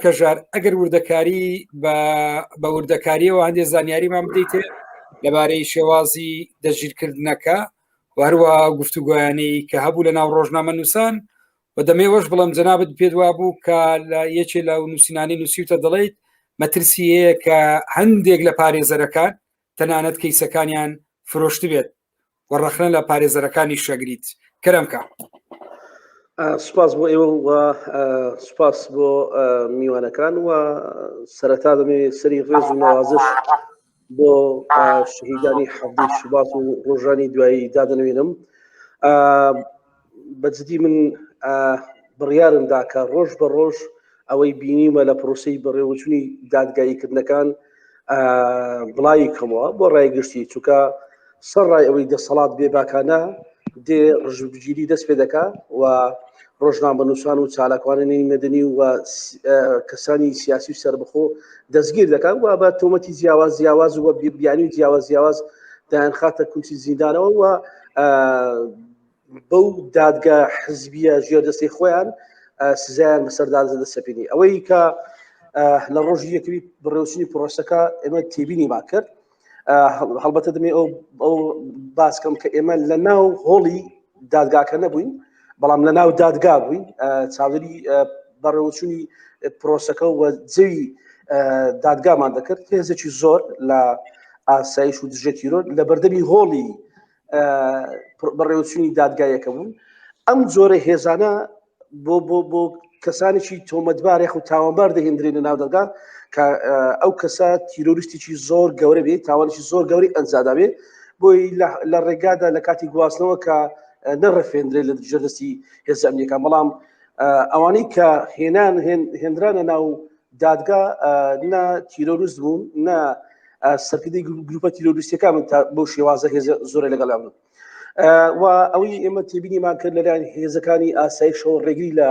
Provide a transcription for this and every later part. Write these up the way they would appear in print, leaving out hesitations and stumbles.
کەژار ئەگەر وردەکاری بە وردەکاریەوە هەندێک زانیاریمان بدەیتێ لەبارەی شێوازی دەستگیرکردنەکە و هەروە گفتوگۆیانەی کە هەبوو لە ناو ڕۆژنامە نووسان و دەمێوەش بڵم جەنابەت پێت وابوو کە لە یەکێ لە نووسینانی نووسیوتە دەڵیت مەترسی هەیە کە هەندێک لە پارێزەرەکان تەنانەت کەیسەکانیان فرۆشتبێت و ڕەخنە لە پارێزەرەکانی شەگریت کەرەمکە. سوپاس بۆ ئێوە و سوپاس بۆ میوانەکان و سەرەتا دەمێ سەری ڕێز و نەوازش بۆ شەهیدانی حەفدەی شوبات و ڕۆژانی دوایی دادەنوێنم بەجددی من بڕیارم دا کە ڕۆژ بە ڕۆژ ئەوەی بینیمە لە پرۆسەی بەڕێوەچوونی دادگاییکردنەکان بڵاوی کەمەوە بۆ ڕای گشتی چونکە سەر ڕای ئەوەی دەسەڵات بێباکانە دێ ڕژبگیری دەست پێ دەکا و ڕۆژنامەنووسان و چالاکوانانی مەدەنی و کەسانی سیاسی و سەربەخۆ دەستگیر دەکات و بە تۆمەتی جیاواز جیاواز و بیانی و جیاواز جیاواز دایانخاتە کونچی زیندانەوە و بەو دادگا حزبیە ژێردەستی خۆیان سزایان بەسەردا دەسەپێنی ئەوەی کە لە ڕۆژی یەکەوی بڕێوچنی پرۆسەکە ئێمە تێبینیمان کرد هەڵبەتە دەمێ ئەو ئەو باسکەم کە ئێمە لە ناو هۆڵی دادگاکە نەبووین بەڵام لە ناو دادگا بووین چاودێری بەڕێوەچوونی پرۆسەکە و جەوی دادگامان دەکرد هێزێکی زۆر لە ئاسایش و دژە تیرۆر لە بەردەمی هۆڵی بەڕێوەچوونی دادگایەکە بوون ئەم جۆرە هێزانە بۆ بۆ بۆ کەسانێکی تۆمەتبار یاخود تاوانبار دەهێندرێنە ناو دەرگا کە ئەو کەسە تیرۆریستێکی زۆر گەورە بێت تاوانێکی زۆر گەوری ئەنجادا بێ بۆی لە ڕێگادا لە کاتی گواستنەوە کە نەڕفێندرێت لە ژێردەستی هێزە ئەمنیەکان بەڵام ئەوانەی کە هێنان هێنرانە ناو دادگا نە تیرۆریست بوون نە سەرکردەی گروپە تیرۆریستیەکان بوون تا بەو شێوازە هێزە زۆرە لەگەڵیان بوون و ئەوەی ئێمە تێبینیمان کرد لەلایەن هێزەکانی ئاسایشەوە ڕێگری لە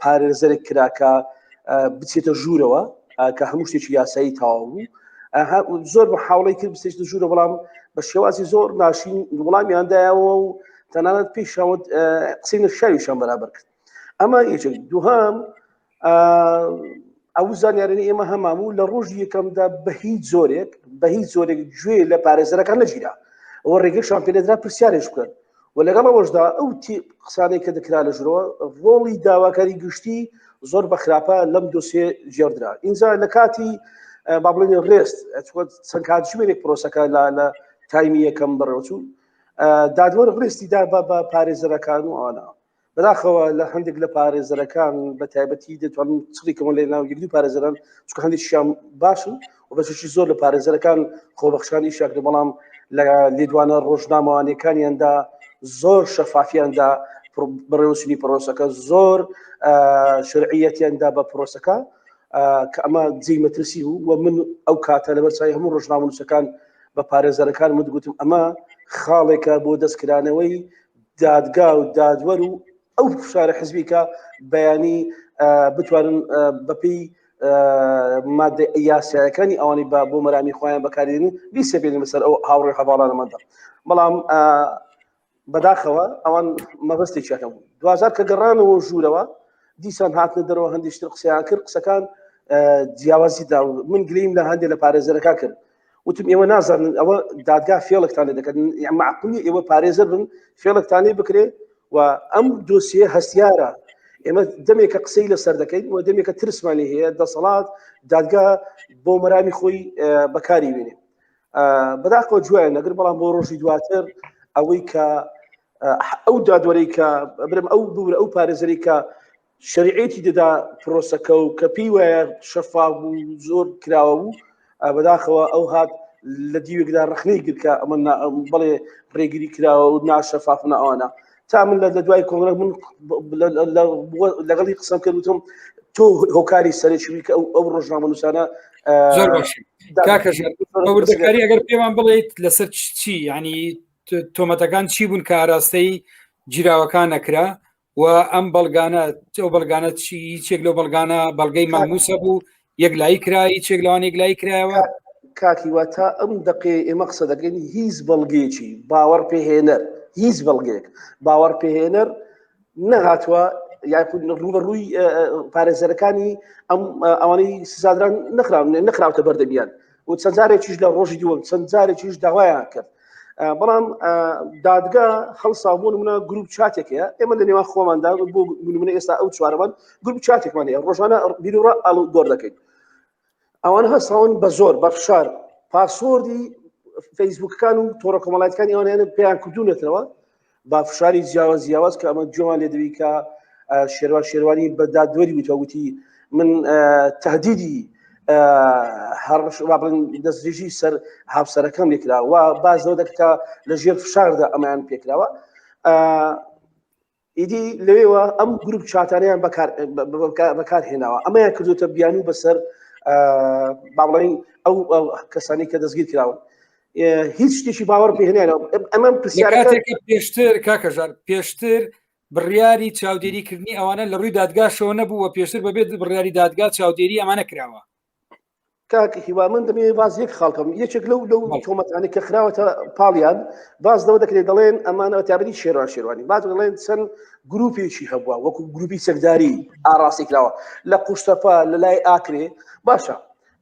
پارێزەرێک کرا کە بچێتە ژوورەوە کە هەموو شتێکی یاسایی تەواو بوو زۆر بە حاوڵی کرد بچێتە ژوورە بەڵام بە شێوازی زۆر ناشین وەڵامیان دایەوە و تەنانەت پێشاوت قسەی نەشاویشان بەرابەر کرد ئەمە یەکێک دووهام ئەو زانیارانەی ئێمە هەمان بوو لە ڕۆژی یەکەمدا بە هیچ جۆرێک بە هیچ جۆرێک گوێ لە پارێزەرەکان نەگیرا ئەوە ڕێگەشان پێنەدرا پرسیارێش بکەن و لەگەڵ ئەوەشدا ئەو قسانەی کە دەکرا لە ژورەوە ڕۆڵی داواکاری گشتی زۆر بە خراپە لەم دۆسیە گێڕدرا ئینجا لە کاتی با بڵێن ڕێست چەند کاتژمێرێک پرۆسەکە لە تایمی یەکەم بەڕێوەچوو دادوەر ڕێستی دا بە پارێزەرەکان و ئەوانە بەداخەوە لە هەندێک لە پارێزەرەکان بە تایبەتی دەتوانم چڕی کەمە لێ ناو یەک دوو پارێزەران چونکە هەندێکیان باشن و بەشێکی زۆر لە پارێزەرەکان خۆبەخشان ئیشیان کرد بەڵام لە لێدوانە ڕۆژنامەوانیەکانیاندا زۆر شەفافیاندا بەڕێوەچوونی پرۆسەکە زۆر شەرعیەتیاندا بە پرۆسەکە کە ئەمە جێی مەترسی بوو و من ئەو کاتە لەبەر چاوی هەموو ڕۆژنامەنووسەکان بە پارێزەرەکان من گوتم ئەمە خاڵێکە بۆ دەستکرانەوەی دادگا و دادوەر و ئەو فشارە حزبی کە بەیانی بتوانن بەپێی مادە یاسایەکانی ئەوانی بە بۆ مەرامی خۆیان بەکارێن بیسەپێنن بەسەر ئەو هاوڕێ هەواڵانەماندا بەڵام بەداخەوە ئەوان مەبەستێکیان هەبوو دوازار کە گەڕانەوە ژوورەوە دیسان هاتنە دەرەوە هەندێکتر قسەیان کرد قسەکان جیاوازی دا من گلیم لە هەندێک لە پارێزەرەکان کرد وتم ئێوە نازانن ئەوە دادگا فێڵێکتان لێ دەکەن معقول نییە ئێوە پارێزەر بن فێڵێکتان لێ بکرێ و ئەم دۆسیە هەستیارە ئێمە دەمێکە قسەی لەسەر دەکەین و دەمێکە ترسمان لێ هەیە دەسەڵات دادگا بۆ مەرامی خۆی بەکاری وێنێ بەداخەوە جوایان نەگر بەڵام بۆ ڕۆژی دواتر ئەوەی کە ئەو دادوەرەی کە برم ئەو بورە ئەو پارێزەری کە شەریعەتی دەدا پرۆسەکە و کە پێی وایە شەفاف بوو زۆر کراوە بوو بەداخەوە ئەو هات لە دیوێکدا ڕخنەی گرت کە ئەمە بڵێ ڕێگری کراوە و ناشەفاف نە ئەوانە تا من لە دوای کۆنگرە من لەگەڵی قسەم کرد وتم تۆ هۆکاری سەرەکی بووی کە ئەو ڕۆژنامەنووسانە زۆر باش کاکە وردەکاری ئەگەر پێمان بڵێیت لەسەر چی ینی تۆمەتەکان چی بوون کە ئاراستەی گیراوەکان نەکرا و ئەم بەڵگانە ئەو بەڵگانە چی هیچێک لەو بەڵگانە بەڵگەی مەلموسە بوو یەکلایی کرا هیچێک لەوان یەکلایی کرایەوە کاکی واتا ئەم دەقێ ئێمە قسە دەکەین هیچ بەڵگەیەکی باوەڕ پێهێنەر هیچ بەڵگەیەک باوەڕ پێهێنەر نەهاتووە. یاخود ڕووبەڕووی پارێزەرەکانی ئەم ئەوانەی سزادران نەخراون نەخراوتە بەردەمیان و چەند جارێکیش لە ڕۆژی دووەم چەند جارێکیش داوایان کرد بەڵام دادگا هەڵسا بۆ نمونە group chat ێک هەیە ئێمە لە نێوان خۆماندا بۆ نمونە ئێستا ئەو چوارەمان group chat ێکمان هەیە ڕۆژانە بیرڕا ئاڵ گۆر دەکەین ئەوان هەستاون بە زۆر بە فشار password ی فەیسبوکەکان و تۆڕە کۆمەڵایەتەکانی ئەوانیان پێیان کردوونەتەوە با فشاری جیاواز جیاواز کە ئەمە گوێمان لێ دەبی کە شێروان شێروانی بە دادوەری وتوە وتی من تهدیدی هەڕش وا بڵێن دەستدرێژی سەر هاوسەرەکەم لێکرا و باز لەوە دەکا لە ژێر فشاردا ئەمەیان پێکراوە ئیدی لەوێوە ئەم group chat انەیان بەکار هێناوە ئەمەیان کردوتە بیانوو بەسەر با بڵێین ئەو کەسانی کە دەستگیر کراون هیچ شتێکی باوەڕ پێهێنانەوە ئەمە پرسیارەکە پێشتر کاکەژار پێشتر بڕیاری چاودێریکردنی ئەوانە لە ڕووی دادگاشەوە نەبوو و پێشتر بەبێت بڕیاری دادگا چاودێری ئەمانە کراوە کاک هیوا من دەمەوێت باز یەک خاڵکەم یەکێک لەو لەو تۆمەتانەی کە خراوەتە پاڵیان باز لەوە دەکرێت دەڵێن ئەمانە تابری شێروان شێروانی باز دەڵێن چەند گروپێکی هەبووە وەکو گروپی چەکداری ئاڕاستی کراوە لە قوشتەپە لە لای ئاکرێ باشە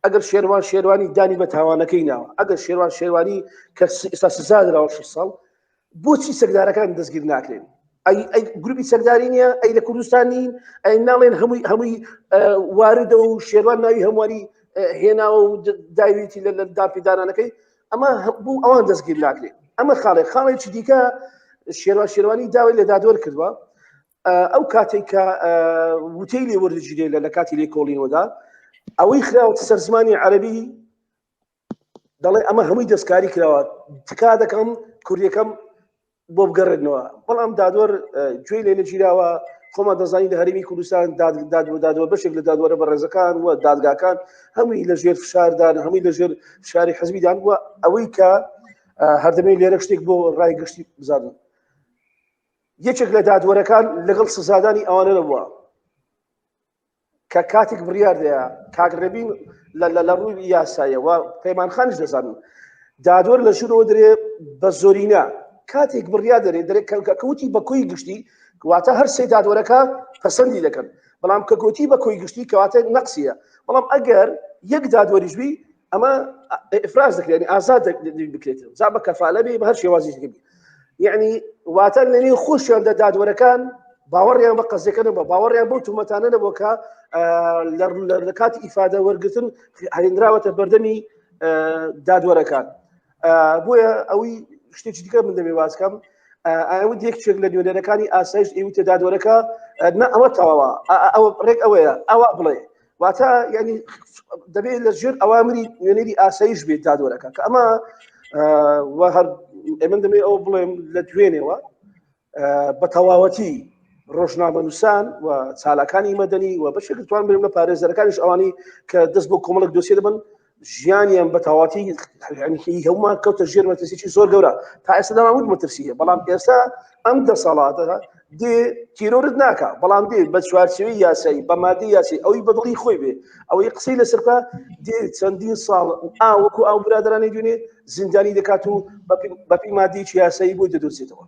ئەگەر شێروان شێروانی دانی بە تاوانەکەی ناوە ئەگەر شێروان شێروانی کە ئێستا سزا دراوە 6 ساڵ بۆچی چەکدارەکان دەستگیر ناکرێن ئەی ئەی گروپی چەکداری نییە ئەی لە کوردستان نین ئەی ناڵێن هەمووی هەمووی واردە و شێروان ناوی هەمووانی هێناوە و داویتی لە داپیدانانەکەی ئەمە بوو ئەوان دەستگیر ناکرێن ئەمە خاڵێک خاڵێکی دیکە شێروان شێروانی داوای لە دادوەر کردووە ئەو کاتێک کە وتەی لێ وەردەگیرێ لە کاتی لێکۆڵینەوەدا ئەوەی خراوەتە سەر زمانی عەرەبی دەڵێ ئەمە هەمووی دەستکاری کراوە تکا دەکەم کوردیەکەم بۆ بگەڕێنەوە بەڵام دادوەر گوێی لێ نەگیراوە خۆمان دەزانین لە هەرێمی کوردستان دادوە بەشێک لە دادوەرە بەڕێزەکان و دادگاکان هەمووی لە ژێر فشاردان هەمووی لە ژێر فشاری حزبیدان بووە ئەوەی کە هەردەمێ لێرە شتێک بۆ ڕای گشتی بزانن یەکێک لە دادوەرەکان لەگەڵ سزادانی ئەوانە نەبووە کە کاتێک بڕیار دەیە کاک ڕێبین لە ڕووی یاسایەوە پەیمان خانیش دەزانن دادوەر لە ژوورەوە درێ بە زۆرینە کاتێک بڕیار دەرێ دەرێ کەوتی بە کۆی گشتی واتە هەر سێ دادوەرەکە پەسەندی دەکەن بەڵام کە گوتی بە کۆی گشتی کەواتە نەقسیە بەڵام ئەگەر یەک دادوەریش بی ئەمە ئفراز دەکرێت یعنی ئازاد بکرێت جا بە کەفالە بێ بە هەر شێوازی بێ یعنی واتە لە نێو خۆشیاندا دادوەرەکان باوەڕیان بە قەزیەکە نەبووە باوەڕیان بەو تومەتانە نەبووە کە لە کاتی ئیفادە وەرگتن هەرێنراوەتە بەردەمی دادوەرەکان بۆیە ئەوەی شتێکی دیکە من دەبێ باس کەم ئەوە یەکێک لە نوێنەرەکانی ئاسایش ئێوتە دادوەرەکە نە ئەوە تەواوە ئەوە ڕێک ئەوەیە ئەوە بڵێ واتە ینی دەبێت لە ژێر ئەوامری نوێنەری ئاسایش بێت دادوەرەکە کە ئەمە هەر ئێمە دەمێ ئەو بڵێم لە دوێنێوە بە تەواوەتی ڕۆژنامەنووسان و چالاکانی مەدەنی و بەشێک توان برم لە پارێزەرەکانیش ئەوانی کە دەست بۆ کۆمەڵک دۆسیە دەبن ژیانیان بە تەواتی هەمومان کەوتە ژێر مەترسیی زۆر گەورە تا ئێستا دەماوت مەترسی هەیە بەڵام ئێستا ئەم دەسەڵاتە دێ تیرۆرت ناکا بەڵام دێ بە چوارچێوەی یاسایی بە مادەی یاسایی ئەوی بەدڵی خۆی بێ ئەوەی قسەی لەسەر بکا دێ چەندین ساڵ ئا وەکو ئەو برادرانی دوێنێ زیندانی دەکات و بەپی مادەیەکی یاسایی بۆی دەدۆزێتەوە.